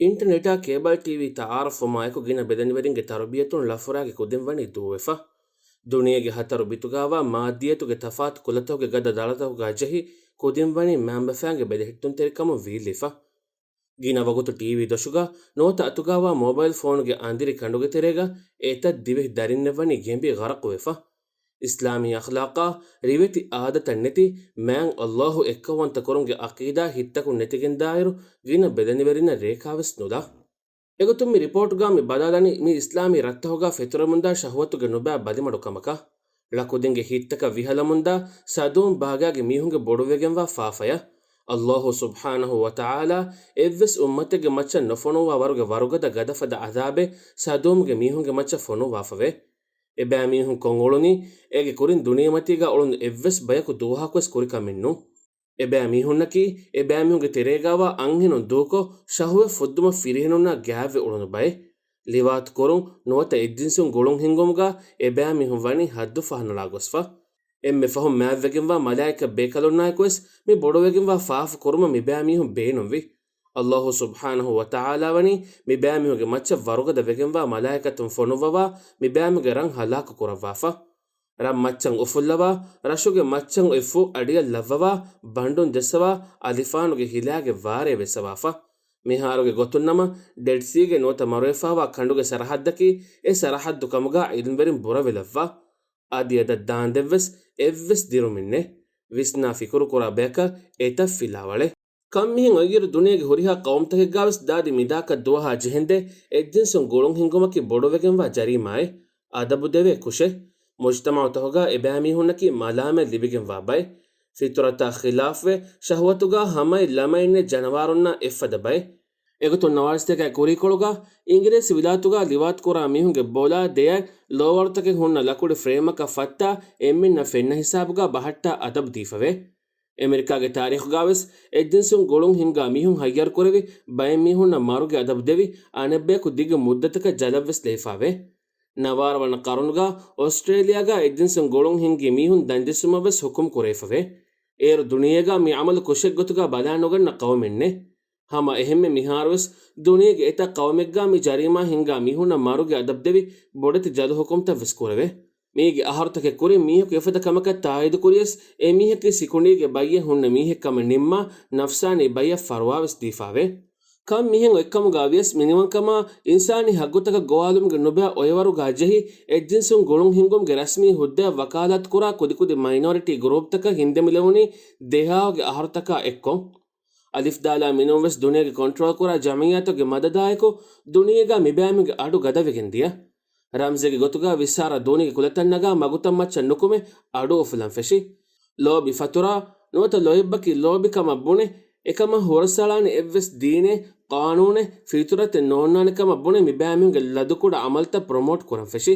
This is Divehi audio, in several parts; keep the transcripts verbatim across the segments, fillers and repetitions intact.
އިންޓަނެޓާ ކޭބަލް ޓީވީ ތައާރަފްވުމާއެކު ގިނަ ބެލެނިވެރިންގެ ތަރުބިޔަތުން ޅަފުރާގި ކުދިން ވަނީ ދޫވެފަ. ދުނިޔޭގެ ހަތަރު ބިތުގާވާ މާއްދިއްޔަތުގެ ތަފާތު ކުލަތަކުގެ ގަދަ ދަޅަތަކުގާ ޖެހި، ކުދިން ވަނީ މައިންބަފައިންގެ ބެލެހެއްޓުންތެރިކަމުން ވީއްލިފަ. ގިނަ ވަގުތު ޓީވީ ދޮށުގަ ނުވަތަ އަތުގާވާ މޯބައިލް ފޯނުގެ އަނދިރި ކަނޑުގެ ތެރޭގަ އެތައް ދިވެހި ދަރިންނެއް ވަނީ ގެނބި ޣަރަޤުވެފަ. އިސްލާމީ އަޚްލާޤާ، ރިވެތި އާދަތަށް ނެތި، މާތް ﷲ އެއްކައުވަންތަ ކުރުމުގެ ޢަޤީދާ ހިތްތަކުން ނެތިގެންދާއިރު، ގިނަ ބެލެނިވެރިންނަށް ރޭކާވެސް ނުލާ. އެގޮތުން މި ރިޕޯޓްގަ މި ބަލާލަނީ މި އިސްލާމީ ރަށްތަކުގަ ފެތުރެމުންދާ ޝަހުވަތުގެ ނުބައި ބަލިމަޑުކަމަކަށް. ޅަކުދިންގެ ހިތްތަކަށް ވިހަލަމުންދާ ސަދޫމް ބާގާގެ މީހުންގެ ބޮޑުވެގެންވާ ފާފަޔަށް. ﷲ ސުބްޙާނަހޫ ވަތަޢާލާ އެއްވެސް އުއްމަތެއްގެ މައްޗަށް ނުފޮނުއްވާ ވަރުގެ ވަރުގަދަ ގަދަފަދަ ޢަޛާބެއް ސަދޫމްގެ މީހުންގެ މައްޗަށް ފޮނުއްވާފަވޭ. އެބައިމީހުން ކޮށްއުޅުނީ އޭގެ ކުރިން ދުނިޔެމަތީގަ އުޅުނު އެއްވެސް ބަޔަކު ދުވަހަކުވެސް ކުރިކަމެއްނޫން. އެބައިމީހުންނަކީ އެބައިމީހުންގެ ތެރޭގަވާ އަންހެނުން ދޫކޮށް، ޝަހުވަތް ފުއްދުމަށް ފިރިހެނުންނާ ގާތްވެ އުޅުނު ބައެއް. ލިވާތު ކުރުން ނުވަތަ އެއްޖިންސުން ގުޅުން ހިންގުމުގަ އެބައިމީހުން ވަނީ ހައްދު ފަހަނަޅާ ގޮސްފަ. އެންމެ ފަހުން މާތްވެގެންވާ މަލާއިކަ ބޭކަލުންނާއެކުވެސް މި ބޮޑުވެގެންވާ ފާފަ ކުރުމަށް މިބައިމީހުން ބޭނުންވި. ﷲ ސުބްޙާނަހޫ ވަތަޢާލާ ވަނީ މިބައިމީހުންގެ މައްޗަށް ވަރުގަދަ ވެގެންވާ މަލާއިކަތުން ފޮނުއްވަވާ މިބައިމީހުންގެ ރަން ހަލާކު ކުރައްވާފަ. ރަށް މައްޗަށް އުފުއްލަވާ، ރަށުގެ މައްޗަށް އޮތް ފުށް އަޑިއަށް ލައްވަވާ، ބަނޑުން ޖައްސަވާ، އަލިފާނުގެ ހިލާގެ ވާރޭ ވެއްސަވާފަ. މިހާރުގެ ގޮތުންނަމަ، ޑެޑްސީގެ ނުވަތަ މަރުވެފާވާ ކަނޑުގެ ސަރަޙައްދަކީ އެ ސަރަޙައްދު ކަމުގާ ޢިލްމްވެރިން ބުރަވެލައްވާ. އަދި އަދަށް ދާންދެންވެސް އެއްވެސް ދިރުމެއް ނެތް. ވިސްނާ ފިކުރުކުރާ ބަޔަކަށް އެތައް ފިލާވަޅެއް. ކަން މިހެން އޮތްއިރު ދުނިޔޭގެ ހުރިހާ ޤައުމުތަކެއްގާވެސް ދާދި މިދާކަށް ދުވަހާ ޖެހެންދެ އެއްޖިންސުން ގުޅުން ހިންގުމަކީ ބޮޑުވެގެންވާ ޖަރީމާއެއް، އަދަބު ދެވޭ ކުށެއް. މުޖްތަމަޢުތަކުގާ އެބައިމީހުންނަކީ މަލާމާތް ލިބިގެންވާ ބައެއް. ފިޠުރަތާ ޚިލާފްވެ، ޝަހުވަތުގާ ހަމައިން ޅަމައިންނެއް ޖަނަވާރުންނާ އެއްފަދަ ބައެއް. އެގޮތުން ނަވާރަސްތަކާ ކުރީކޮޅުގާ އިނގިރޭސި ވިލާތުގާ ލިވާތުކުރާ މީހުންގެ ބޮލާ ދެއަތް ލޯވަޅުތަކެއް ހުންނަ ލަކުޑި ފްރޭމަކަށް ފައްތާ އެންމެންނަށް ފެންނަ ހިސާބުގާ ބަހައްޓާ އަދަބު ދީފަވޭ. އެމެރިކާގެ ތާރީޚުގާވެސް އެއްޖިންސުން ގުޅުން ހިންގާ މީހުން ހައްޔަރުކުރެވި، ބައެއް މީހުންނަށް މަރުގެ އަދަބު ދެވި، އަނެއްބަޔަކު ދިގު މުއްދަތަކަށް ޖަލަށްވެސް ލެވިފާވޭ. ނަވާރަ ވަނަ ޤަރުނުގާ އޮސްޓްރޭލިޔާގާ އެއްޖިންސުން ގުޅުން ހިންގި މީހުން ދަންޖެއްސުމަށްވެސް ޙުކުމް ކުރެވިފަވޭ. އޭރު ދުނިޔޭގާ މި ޢަމަލު ކުށެއްގޮތުގާ ބަލާނުގަންނަ ޤައުމެއްނެއް. ހަމަ އެހެންމެ މިހާރުވެސް ދުނިޔޭގެ އެތައް ޤައުމެއްގާ މި ޖަރީމާ ހިންގާ މީހުންނަށް މަރުގެ އަދަބު ދެވި، ބޮޑެތި ޖަލު ޙުކުމްތައް ވެސް ކުރެވޭ. މީގެ އަހަރުތަކެއް ކުރިން މީހަކު އެފަދަ ކަމަކަށް ތާއީދު ކުރިޔަސް، އެ މީހަކީ ސިކުނޑީގެ ބައްޔެއް ހުންނަ މީހެއް ކަމަށް ނިންމާ، ނަފްސާނީ ބައްޔަށް ފަރުވާވެސް ދީފާވޭ. ކަން މިހެން އޮތްކަމުގާ ވިޔަސް މިނިވަންކަމާ އިންސާނީ ޙައްޤުތަކަށް ގޮވާލުމުގެ ނުބައި އޮޔަވަރުގާ ޖެހި، އެއްޖިންސުން ގުޅުން ހިންގުމުގެ ރަސްމީ ހުއްދައަށް ވަކާލާތުކުރާ ކުދިކުދި މައިނޯރިޓީ ގްރޫޕްތަކަށް ހިންދެމިލެވުނީ ދެހާހުގެ އަހަރުތަކާ އެއްކޮށް. އަލިފް ދާލާ މިނޫންވެސް ދުނިޔޭގެ ކޮންޓްރޯލް ކުރާ ޖަމިއްޔާތަކުގެ މަދަދާއެކު ދުނިޔޭގާ މިބައިމީހުންގެ އަޑު ގަދަވެގެން ދިޔަ. ރަމްޒީގެ ގޮތުގާ ވިއްސާރަ ދޫނީގެ ކުލަތައް ނަގާ މަގުތައް މައްޗަށް ނުކުމެ އަޑު އުފުލަން ފެށި. ލޯބި ފަތުރާ ނުވަތަ ލޯތްބަކީ ލޯބިކަމަށް ބުނެ، އެކަމަށް ހުރަސްއަޅާނެ އެއްވެސް ދީނެއް، ޤާނޫނެއް، ފިތުރަތެއް ނޯންނާނެ ކަމަށް ބުނެ މިބައިމީހުންގެ ލަދުކުޑަ ޢަމަލުތައް ޕްރޮމޯޓް ކުރަން ފެށި.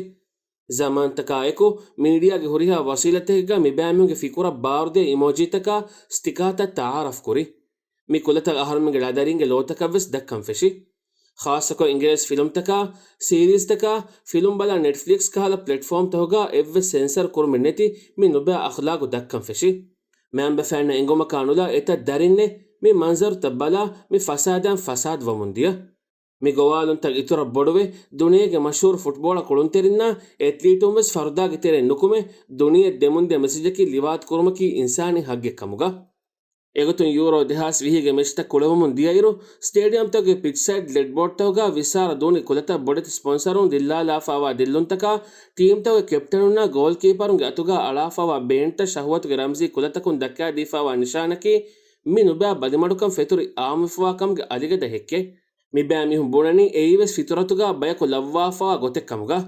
ޒަމާންތަކާއެކު މީޑިއާގެ ހުރިހާ ވަސީލަތަކެއްގަ މިބައިމީހުންގެ ފިކުރަށް ބާރުދޭ އިމޯޖީތަކާ ސްޓިކާތައް ތަޢާރަފް ކުރި. މި ކުލަތައް އަހަރުމެންގެ ޅަދަރީންގެ ލޯތަކަށްވެސް ދައްކަން ފެށި. ޚާއްޞަކޮށް އިނގިރޭސި ފިލުމްތަކާ، ސީރީޒްތަކާ، ފިލުމް ބަލާ ނެޓްފްލިކްސް ކަހަލަ ޕްލެޓްފޯމްތަކުގާ އެއްވެސް ސެންސަރ ކުރުމެއް ނެތި މި ނުބައި އަޚްލާގު ދައްކަން ފެށި. މައިންބަފައިންނަށް އެނގުމަކާ ނުލާ އެތައް ދަރިންނެއް މި މަންޒަރުތައް ބަލާ މި ފަސާދައިން ފަސާދަވަމުން ދިޔަ. މި ގޮވާލުންތައް އިތުރަށް ބޮޑުވެ، ދުނިޔޭގެ މަޝްހޫރު ފުޓްބޯޅަ ކުޅުންތެރިންނާ އެތްލީޓުން ވެސް ފަރުދާގެ ތެރެއިން ނުކުމެ، ދުނިޔެއަށް ދެމުންދިޔަ މެސެޖަކީ ލިވާތު ކުރުމަކީ އިންސާނީ ހައްގެއް ކަމުގަ. އެގޮތުން ޔޫރޯ ދެހާސް ވިހިގެ މެޗްތައް ކުޅެވެމުން ދިޔައިރު، ސްޓޭޑިއަމްތަކުގެ ޕިޗް ސައިޑް ލެޓްބޯޑްތަކުގާ ވިއްސާރަ ދޫނި ކުލަތައް ބޮޑެތި ސްޕޮންސަރުން ދިއްލާލާފާވާ ދިއްލުންތަކާ، ޓީމްތަކުގެ ކެޕްޓަނުންނާ ގޯލްކީޕަރުންގެ އަތުގާ އަޅާފާވާ ބޭންޑްތައް ޝަހުވަތުގެ ރަމްޒީ ކުލަތަކުން ދައްކާދީފާވާ ނިޝާނަކީ، މި ނުބައި ބަލިމަޑުކަން ފެތުރި އާއްމުވެފަވާ ކަމުގެ އަލިގަދަ ހެއްކެއް. މިބައިމީހުން ބުނަނީ އެއީވެސް ފިތުރަތުގާ ބަޔަކު ލައްވާފަވާ ގޮތެއް ކަމުގަ.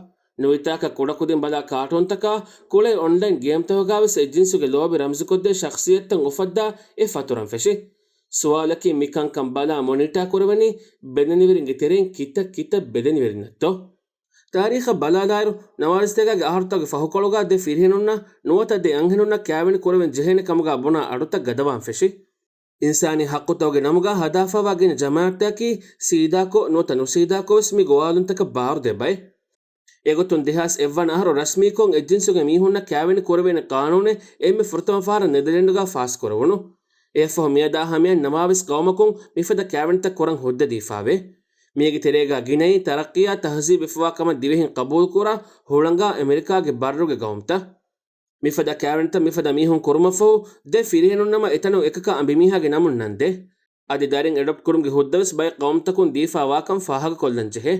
ނުވިތާކަށް ކުޑަކުދިން ބަލާ ކާޓޫންތަކާ، ކުޅޭ އޮންލައިން ގޭމްތަކުގާވެސް އެއްޖިންސުގެ ލޯބި ރަމްޒުކޮށްދޭ ޝަޚްޞިއްޔަތުތައް އުފައްދާ އެ ފަތުރަން ފެށި. ސުވާލަކީ މި ކަންކަން ބަލާ މޮނިޓާ ކުރެވެނީ ބެލެނިވެރިންގެ ތެރެއިން ކިތައް ކިތައް ބެލެނިވެރިންނަށްތޯ؟ ތާރީޚަށް ބަލާލާއިރު، ނަވާރަސްތަކާގެ އަހަރުތަކުގެ ފަހުކޮޅުގާ ދެ ފިރިހެނުންނަށް ނުވަތަ ދެ އަންހެނުންނަށް ކާވެނި ކުރެވެން ޖެހޭނެ ކަމުގާ ބުނާ އަޑުތައް ގަދަވާން ފެށި. އިންސާނީ ޙައްޤުތަކުގެ ނަމުގާ ހަދާފާވާ ގިނަ ޖަމާޢަތްތަކަކީ ސީދާކޮށް ނުވަތަ ނުސީދާކޮށް ވެސް މި ގޮވާލުންތަކަށް ބާރުދޭ ބައެއް. އެގޮތުން ދެހާސް އެއްވަނަ އަހަރު ރަސްމީކޮށް އެއްޖިންސުގެ މީހުންނަށް ކާވެނި ކުރެވޭނެ ޤާނޫނެއް އެންމެ ފުރަތަމަ ފަހަރަށް ނެދަލެންޑުގާ ފާސްކުރެވުނު. އެއަށްފަހު މިއަދާ ހަމަޔަށް ނަމާވެސް ޤައުމަކުން މިފަދަ ކާވެނިތައް ކުރަން ހުއްދަ ދީފާވޭ. މީގެ ތެރޭގަ ގިނައީ ތަރައްޤީއާ ތަހްޒީބު އެފުވާ ކަމަށް ދިވެހިން ޤަބޫލުކުރާ ހުޅަނގާ އެމެރިކާގެ ބައްރުގެ ގައުމުތައް. މިފަދަ ކާވެނިތައް މިފަދަ މީހުން ކުރުމަށްފަހު، ދެ ފިރިހެނުންނަމަ އެތަނުން އެކަކަށް އަނބިމީހާގެ ނަމުން ނަންދޭ. އަދި ދަރިން އެޑޮޕްޓް ކުރުމުގެ ހުއްދަވެސް ބައެއް ޤައުމުތަކުން ދީފާވާކަން ފާހަގަކޮށްލަން ޖެހޭ.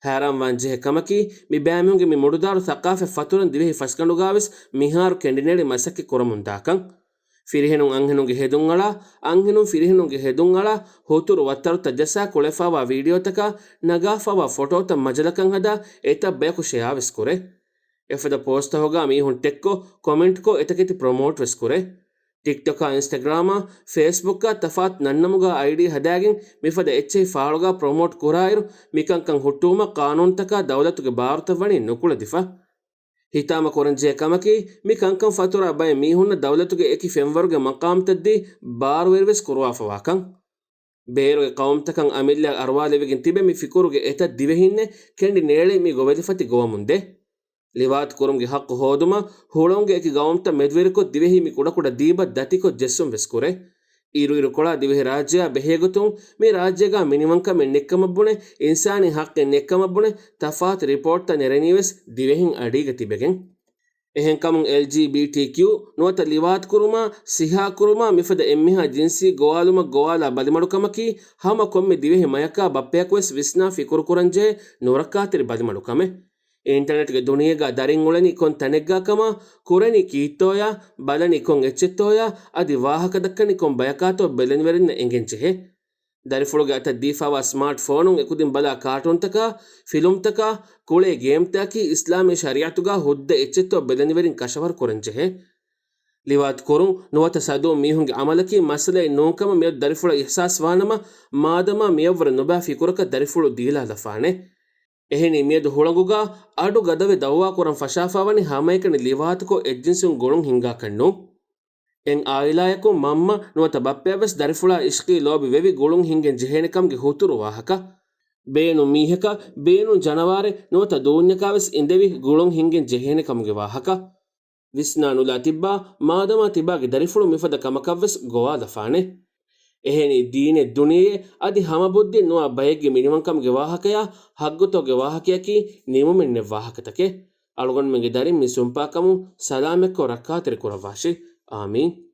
ހައިރާންވާން ޖެހޭ ކަމަކީ، މި ބައިމީހުންގެ މި މުޑުދާރު ސަޤާފަތް ފަތުރަން ދިވެހި ފަސްގަނޑުގާވެސް މިހާރު ކެނޑިނޭޅި މަސައްކަތް ކުރަމުންދާކަން. ފިރިހެނުން އަންހެނުންގެ ހެދުންއަޅާ، އަންހެނުން ފިރިހެނުންގެ ހެދުންއަޅާ، ހުތުރު ވައްތަރުތައް ޖައްސާ ކުޅެފާވާ ވީޑިއޯތަކާ، ނަގާފާވާ ފޮޓޯތައް މަޖަލަކަށް ހަދާ، އެތައް ބަޔަކު ޝެއާވެސް ކުރޭ. އެފަދަ ޕޯސްޓަހުގާ މީހުން ޓެގްކޮށް، ކޮމެންޓްކޮށް، އެތަކެތި ޕްރޮމޯޓްވެސް ކުރޭ. ޓިކްޓޮކާ، އިންސްޓަގްރާމާ، ފޭސްބުކާ ތަފާތު ނަންނަމުގާ އައިޑީ ހަދާގެން މިފަދަ އެއްޗެހި ފާޅުގާ ޕްރޮމޯޓް ކުރާއިރު، މިކަންކަން ހުއްޓުވުމަށް ޤާނޫނުތަކާ ދައުލަތުގެ ބާރުތައް ވަނީ ނުކުޅެދިފަ. ހިތާމަ ކުރަންޖެހޭ ކަމަކީ، މި ކަންކަން ފަތުރާ ބައެއް މީހުންނަށް ދައުލަތުގެ އެކި ފެންވަރުގެ މަޤާމްތައްދީ ބާރުވެރިވެސް ކުރުވާފަވާކަން. ބޭރުގެ ޤައުމުތަކަށް އަމިއްލައަށް އަރުވާލެވިގެން ތިބެ މި ފިކުރުގެ އެތައް ދިވެހިންނެއް ކެނޑި ނޭޅި މި ގޮވެލިފަތި ގޮވަމުންދޭ. ލިވާތު ކުރުމުގެ ޙައްޤު ހޯދުމަށް ހުޅަނގުގެ އެކި ގައުމުތައް މެދުވެރިކޮށް ދިވެހި މި ކުޑަކުޑަ ދީބަ ދަތިކޮށް ޖެއްސުން ވެސް ކުރޭ. އިރުއިރުކޮޅާ ދިވެހިރާއްޖެއާ ބެހޭގޮތުން މި ރާއްޖޭގާ މިނިވަންކަމެއް ނެއްކަމަށްބުނެ، އިންސާނީ ޙައްޤެއް ނެއްކަމަށްބުނެ ތަފާތު ރިޕޯޓްތައް ނެރެނީވެސް ދިވެހިން އަޑީގަ ތިބެގެން. އެހެންކަމުން އެލްޖީބީޓީކިޔޫ ނުވަތަ ލިވާތުކުރުމާ، ސިހާކުރުމާ މިފަދަ އެންމެހާ ޖިންސީ ގޮވާލުމަށް ގޮވާލާ ބަލިމަޑުކަމަކީ ހަމަ ކޮންމެ ދިވެހި މަޔަކާ ބައްޕަޔަކުވެސް ވިސްނާ ފިކުރުކުރަންޖެހޭ ނުރައްކާތެރި ބަލިމަޑުކަމެއް. އިންޓަނެޓްގެ ދުނިޔޭގާ ދަރިން އުޅެނީ ކޮން ތަނެއްގާ ކަމާ، ކުރަނީ ކީއްތޯޔާ، ބަލަނީ ކޮން އެއްޗެއްތޯޔާ، އަދި ވާހަކަ ދައްކަނީ ކޮން ބަޔަކާތޯ ބެލެނިވެރިންނަށް އެނގެންޖެހޭ. ދަރިފުޅުގެ އަތަށް ދީފާވާ ސްމާޓް ފޯނުން އެކުދިން ބަލާ ކާޓޫންތަކާ، ފިލުމްތަކާ، ކުޅޭ ގޭމްތަކަކީ އިސްލާމީ ޝަރީޢަތުގާ ހުއްދަ އެއްޗެއްތޯ ބެލެނިވެރިން ކަށަވަރު ކުރަންޖެހޭ. ލިވާތު ކުރުން ނުވަތަ ސަދޫން މީހުންގެ އަމަލަކީ މައްސަލައެއް ނޫންކަމަށް މިއަދު ދަރިފުޅަށް އިޙްސާސް ވާނަމަ، މާދަމާ މިއަށްވުރެ ނުބައި ފިކުރަކަށް ދަރިފުޅު ދީލާލަފާނެ. އެހެނީ މިއަދު ހުޅަނގުގާ އަޑު ގަދަވެ ދައުވާ ކުރަން ފަށާފާވަނީ ހަމައެކަނި ލިވާތުކޮށް އެއްޖިންސުން ގުޅުން ހިންގާކަށް ނޫން. އެއް އާއިލާޔަކުން މަންމަ ނުވަތަ ބައްޕަޔަށްވެސް ދަރިފުޅާ އިޝްޤީ ލޯބި ވެވި ގުޅުން ހިންގެން ޖެހޭނެ ކަމުގެ ހުތުރު ވާހަކަ. ބޭނުން މީހަކަށް، ބޭނުން ޖަނަވާރެއް ނުވަތަ ދޫންޏަކާވެސް އިނދެވި ގުޅުން ހިންގެން ޖެހޭނެ ކަމުގެ ވާހަކަ. ވިސްނާ ނުލާ ތިއްބާ، މާދަމާ ތިބާގެ ދަރިފުޅު މިފަދަ ކަމަކަށްވެސް ގޮވާލަފާނެ. އެހެނީ ދީނެއް ދުނިޔެއެއް އަދި ހަމަބުއްދި ނުވާ ބައެއްގެ މިނިވަންކަމުގެ ވާހަކަޔާ ހައްގުތަކުގެ ވާހަކަޔަކީ ނިމުމެއްނެތް ވާހަކަތަކެއް. އަޅުގަނޑުމެންގެ ދަރިން މި ސުންޕާކަމުން ސަލާމަތްކޮށް ރައްކާތެރި ކުރައްވާށި. އާމީން.